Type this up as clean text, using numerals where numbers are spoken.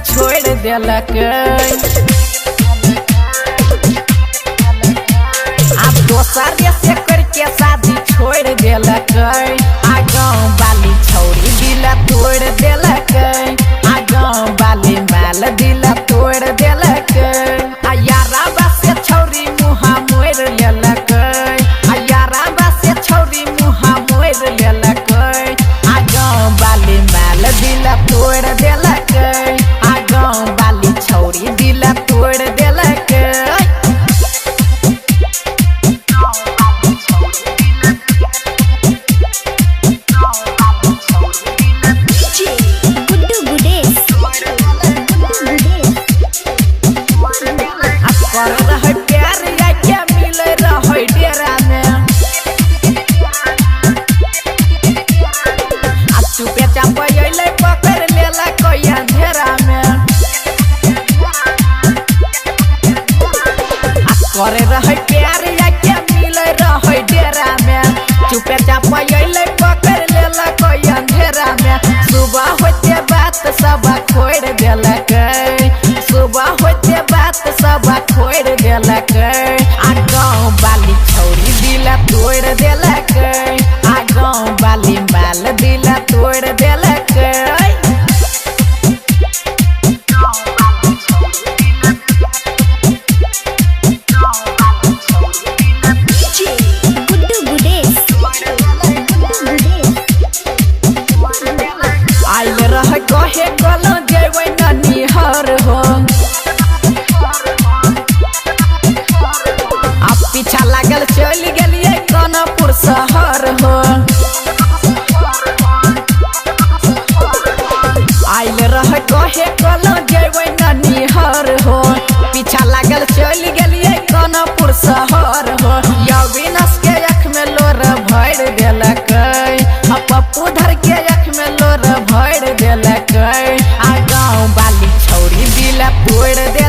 छोड़ देलक। आ दोसर से करके शादी छोड़ देलक। आ गाँव वाली छौरी दिल तोड़ देलक। आ गाँव वाली माल दिल तोड़ देलक। आ याराबा से छौरी मुहा मोड़ लेलक। आ याराबा से छौरी मुहा मोड़ लेलक। आ गाँव वाली माल दिल तोड़ देलक। आ गाँव वाली छौरी दिल तोड़ देलक। गुड्डू गुडेश, गुड्डू गुडेश। आ कर रहै प्यार या के मिलै रहै डेरा में। आ चुपे चाप अइलै पकड़ लेलक अंधेरा में। आ करे रहै प्यार या के मिलै रहै डेरा में। चुपे चाप अइलै पकड़ लेलक अंधेरा में। सुबह होते बात सब खोड़ देलक। सुबह होते बात सब खोड़ देलक। आ गाँव वाली छौरी दिल तोड़ देलक। आ गाँव वाली माल दिल तोड़ देलक। गुड्डू गुडेश, गुड्डू गुडेश। आइल रह कहे कल जेबै ननिहर हो। आ पीछा लागल चलि गेलियै कानपुर शहर हो। आइल रह कहे कल जेबै ननिहर हो। पीछा लागल चलि गेलियै कानपुर शहर हो। अविनाश के आँख में लोर भरि देलक। आ पप्पू धर के आँख में लोर भरि देलक। आ गाँव वाली छौरी दिल तोड़ देलक।